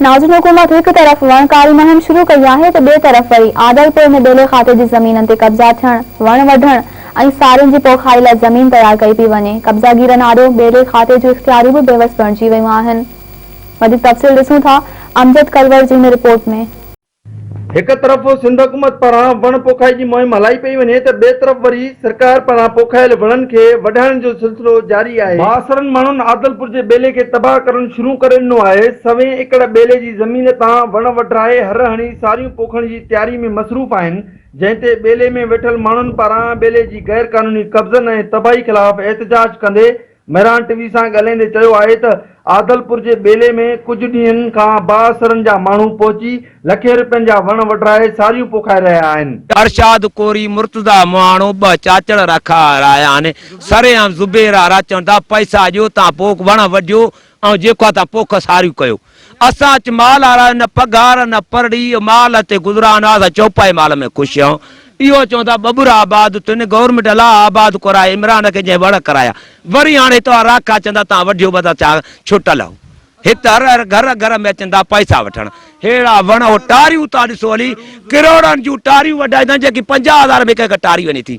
ناظم حڪومت هڪ طرف وڻڪاري مهم شروع ڪئي آهي ته ٻئي طرف وري عادلپور ۾ ٻيلي کاتي جي زمينن تي قبضا ٿيڻ، وڻ وڍڻ ۽ سارين جي پوکائي لاء زمين تيار ڪئي پئي وڃي، قبضاگيرن آڏو ٻيلي کاتي جون اختياريون به بيوس بڻجي ويون آهن. وڌيڪ تفصيل ڏسون ٿا امجد ڪلوڙ جي هن رپورٽ ۾. هڪ طرف سنڌ حڪومت پاران وڻ پوکائي جي مهم هلائي پئي وڃي ته ٻئي طرف وري سرڪار پاران پوکايل وڻن کي وڍائڻ جو سلسلو جاري آهي. بااثرن ماڻهن عادلپور جي ٻيلي کي تباهه ڪرڻ شروع ڪري ڏنو آهي، سوين ايڪڙ ٻيلي جي زمين تان وڻ وڍرائي هر هڻي ساريون پوکڻ جي تياري ۾ مصروف آهن، جنهن تي ٻيلي ۾ ويٺل ماڻهن پاران ٻيلي جي غير قانوني قبضن ۽ تباهي خلاف احتجاج ڪندي مهراڻ ٽي وي سان ڳالهائيندي چيو آهي ته عادلپور جي ٻيلي ۾ ڪجهه ڏينهن کان بااثرن جا ماڻهو پهچي لکين رپين جا وڻ وڍرائي ساريون پوکائي رهيا آهن. ارشاد ڪوري، مرتضيٰ مهاڻو ٻه چاچڙ رکا رايا آهن، سرعام زبير آرا چون ٿا پئسا ڏيو تان پوک وڻ وڍيو ۽ جيڪو تان پوک ساريون ڪيو. اسان اچ مال هارايو نه پگهار نه پرڙي مال تي گذران آ اسان چوپائي مال ۾ خوش آهيون اهو چون ٿا ٻٻر آباد تن گورنمينٽ الا آباد ڪرائي عمران کي جنهن وڙ ڪرايا وري هاڻي هت وارا راکا چوندا تان وڍيو ٻڌا ڇا ڇٽل هو هت هر هر گهر گهر ۾ اچن ٿا پئسا وٺڻ ههڙا وڻ هو ٽاريون تان ڏسو هلي ڪروڙن جون ٽاريون وڍائيندا جيڪي 50 هزار ۾ هڪ هڪ ٽاري وڃي ٿي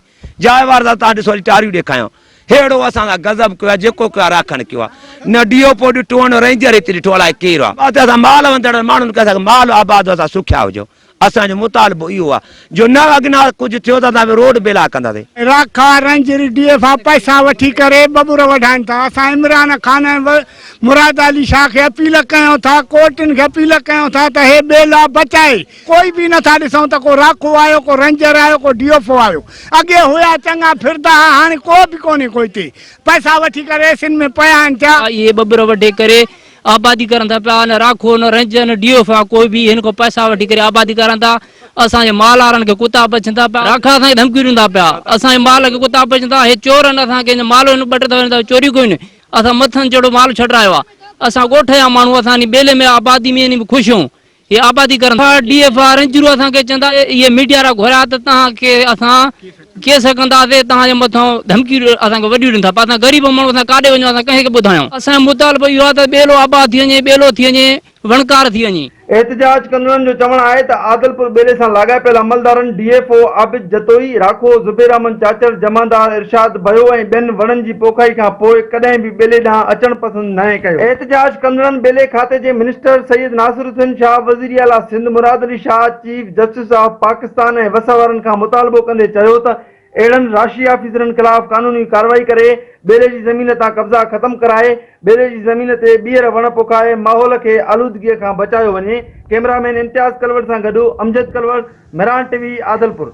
جاء وار سان تان ڏسو هلي ٽاريون ڏيکايان ههڙو اسان سان غضب ڪيو آهي جيڪو ڪيو آهي راکڻ ڪيو آهي نه ڊي او پو ڏٺو آهي نه رينجر هتي ڏٺو الائي ڪير آهي اتي اسان مال وندڙ ماڻهن کي اسان کي مال آباد اسان سکيا هجون اسان جو مطالبو اهو آهي جو نه اڳنا ڪجهه ٿيو ته اسان روڊ بيلا ڪنداسين. راکا رينجر ڊي ايف آ پئسا وٺي ڪري ٻٻر وڍائن ٿا اسان عمران خان ۽ مراد علي شاهه کي اپيل ڪيون ٿا ڪورٽن کي اپيل ڪيون ٿا ته هي ٻيلا بچائي ڪوئي به نٿا ڏسون ته ڪو راکو آيو ڪو رينجر آيو ڪو ڊي ايف او آيو اڳي هيا چڱا ڦردا ها هاڻي ڪو به ڪونهي ڪو هتي پئسا وٺي ڪري ايسين ۾ پيا آهن ٿيا. اهي ٻٻر وڍي ڪري آبادي ڪرن ٿا پيا نه راکو نه رينجر نه ڊي ايف او ڪوئي به هن کان پئسا وٺي ڪري آبادي ڪرن ٿا اسان جي مال وارن کي ڪتا بڇن ٿا پيا راکا اسان کي ڌمڪيون ڏين ٿا پيا اسان جي مال کي ڪتا بڇن ٿا هي چور آهن اسان کي مال هن ٻٽ ٿا وڃن ٿا چوري ڪيون اسان مٿن جهڙو مال ڇڏرايو آهي اسان ڳوٺ جا ماڻهو اسان انهي ٻيلي ۾ آبادي ۾ انهي ۾ خوش آهيون هي آبادي ڪرن ٿا ڊي ايف آر رينجرون اسان کي چوندا اهي ميڊيا وارا گهرايا ته توهان کي اسان ڪيس ڪنداسين توهان جي مٿان ڌمڪيون اسان کي وڏيون ڏين ٿا پر اسان غريب ماڻهو اسان ڪاڏي وڃون اسان ڪنهن کي ٻڌايون اسان جو مطالبو اهو آهي ته ٻيلو آباد ٿي وڃي ٻيلو ٿي وڃي وڻڪار ٿي وڃي. احتجاج ڪندڙن جو چوڻ آهي ته عادلپور ٻيلي سان لاڳاپيل عملدارن D F O Abid Jatoi, Rakho Zubair Ahmed Chachar, جمعدار ارشاد ڀيو ۽ ٻين وڻن جي پوکائي کان پوء ڪڏهن به ٻيلي ڏانهن اچڻ پسند ناهي ڪيو. احتجاج ڪندڙن ٻيلي کاتي جي منسٽر سيد ناصر حسين شاهه، وزيراعليٰ Sindh Murad Ali Shah, chief justice of Pakistan ۽ وس وارن کان مطالبو ڪندي چيو ته اهڙن راشي آفيسرن خلاف قانوني ڪارروائي ڪري ٻيلي جي زمين تان قبضا ختم ڪرائي ٻيلي جي زمين تي ٻيهر وڻ پوکائي ماحول کي آلودگي کان بچايو وڃي، ڪئميرا مين امتياز ڪلوڙ سان گڏ امجد ڪلوڙ، مهراڻ ٽي وي، عادلپور.